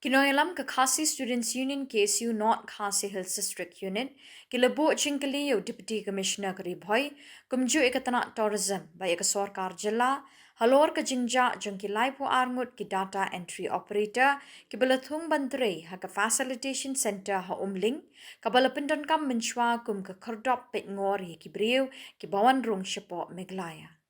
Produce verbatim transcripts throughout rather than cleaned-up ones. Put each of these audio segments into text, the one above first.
Ki nongïalam ka Khasi Students Union, K S U, North Khasi Hills District Unit ki la buh jingkylli ïa u Deputy Commissioner ka Ri Bhoi kumjuh ïa ka tnat Tourism ba ïa ka sorkar jylla halor ka jingjia jong ki laiphew ar ngut ki data entry operator kiba la thung ban trei ha ka Facilitation Centre ha Umling, kaba la pyndonkam mynshuwa kum ka khyrdop peit ngor ïa ki briew kiba wan rung shapoh Meghalaya.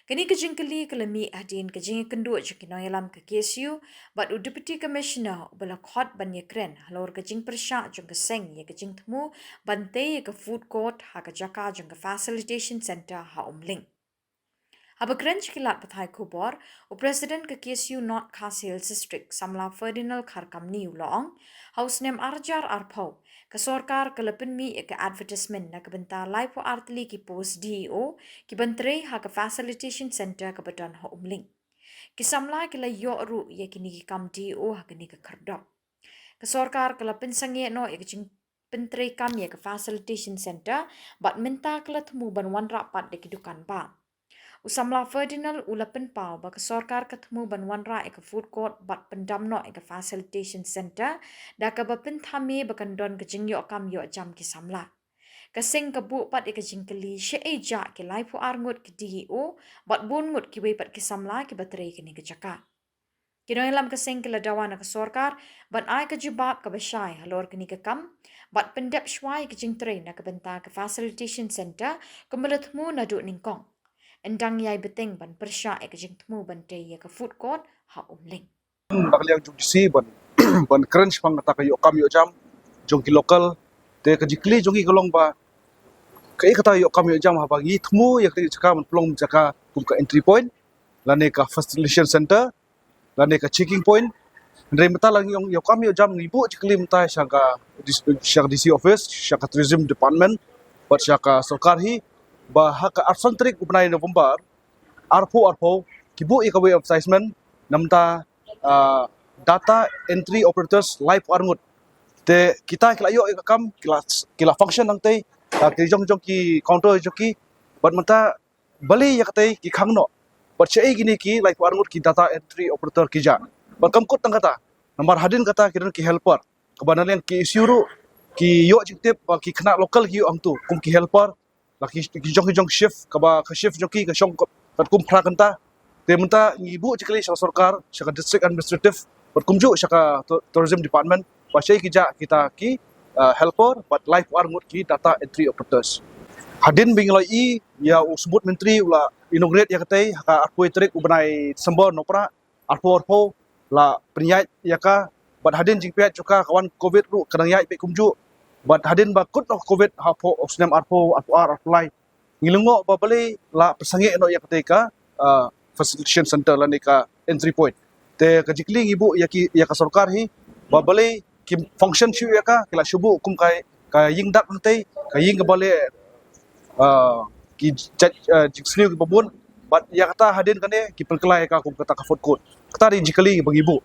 Kane ka jingkylli ka la mih hadien ka jingïakynduh jong ki nongïalam ka K S U bad u Deputy Commissioner uba la khot ban ïakren halor ka jingpyrshah jong ka seng ïa ka jingthmu ban tei ïa ka food court ha ka jaka jong ka Facilitation Centre ha Umling. Haba kren sha ki lad pathai khubor, u President ka K S U North Khasi Hills District, Samla Ferdinand Kharkamni, u la ong, ha u snem ar hajar arphew, ka sorkar ka la pynmih ïa ka advertisement na ka bynta laiphew ar tylli ki post D E O kiban trei ha ka Facilitation Centre kaba don ha Umling. Ki samla ki la ïoh ruh ïa kine ki kam D E O ha kane ka khyrdop. Ka sorkar ka la pynsangeh noh ïa ka jingpyntreikam ïa ka Facilitation Centre bad mynta ka la thmu ban wanrah pat da ki dukan bar. U Samla Ferdinand u la pynpaw ba ka sorkar ka thmu ban wanrah ïa ka food court bad pyndam noh ïa ka Facilitation Centre, da kaba pynthame ba kan don ka jingïoh kam ïoh jam ki samla. Ka seng ka buh pat ïa ka jingkylli shaei jia ki laiphew ar ngut ki D E O bad bun ngut kiwei pat ki samla kiba trei kane ka jaka. Ki nongïalam ka seng ki la dawa na ka sorkar ban ai ka jubab kaba shai halor kane ka kam bad pyndep shuwa ïa ka jingtrei na ka bynta ka Facilitation Centre kumba la thmu naduh nyngkong, ynda ïai bteng ban pyrshah ïa ka jingthmu ban tei ïa ka food court ha Umling. Ba ka liang jong D C ban ban kren shaphang kata ka ïoh kam ïoh jam jong ki local. Te ka jingkylli jong ngi ka long ba kaei kata ïoh kam ïoh jam haba ngi thmu ïa ka jaka ban pynlong jaka kum ka entry point lane ka Facilitation Centre lane ka checking point. Hynrei mynta la ngi ïoh kam ïoh jam, ngi buh jingkylli mynta sha ka, sha ka D C office, sha ka Tourism Department bad sha ka sorkar hi, ba ha ka arphew san tarik u bnai November arphew arphew ki buh ïa kawei advertisement na bynta, ah, data entry operators laiphew ar ngut. Te kita ki la ïoh ïa ka kam, ki la, ki la function hangtei, ah, ki jong jong ki counter jong ki. Bad mynta balei ïa katei ki khang noh? Bad shaei kine ki laiphew ar ngut ki data entry operator ki jia? Bad kam kut tang kata, namar hadien kata ki don ki helper kaba na liang K S U ruh ki ïoh jingtip ba ki khynnah local ki ïoh hangto kum ki helper, la ki, ki jong, ki jong shift, kaba ka shift jong ki ka shong katkum phra kynta. Te mynta ngi buh jingkylli sha ka sorkar, sha ka District Administrative bad kumjuh sha ka Tou-, Tourism Department ba shaei ki jia kita ki, ah, helper bad laiphew ar ngut ki data entry operators. Hadien ba ngi la ïohi ïa u Symbud Myntri u la inaugurate ïa katei ha ka arphew tarik u bnai December, Nohprah arphew arphew, la pynïaid ïa ka, bad hadien jingpynïaid jong ka ka wan covid ruh ka dang ïaid beit kumjuh. Bad hadien ba kut noh covid ha u snem arphew, arphew ar, arphew lai, ngi lyngngoh ba balei la pynsangeh noh ïa katei ka, ah, Facilitation Centre lane ka entry point. Te ka jingkylli ngi buh ïa ki, ïa ka sorkar hi ba balei kim function shuh ïa ka, ki la shu buh kum ka, ka ïing dak hangtei, ka ïing kaba leh, ah, ki jait, ah, jingsniew kiba bun. Bad ïa kata hadien kane ki pynkylla ïa ka kum kata ka food court. Kata dei jingkylli ba ngi buh.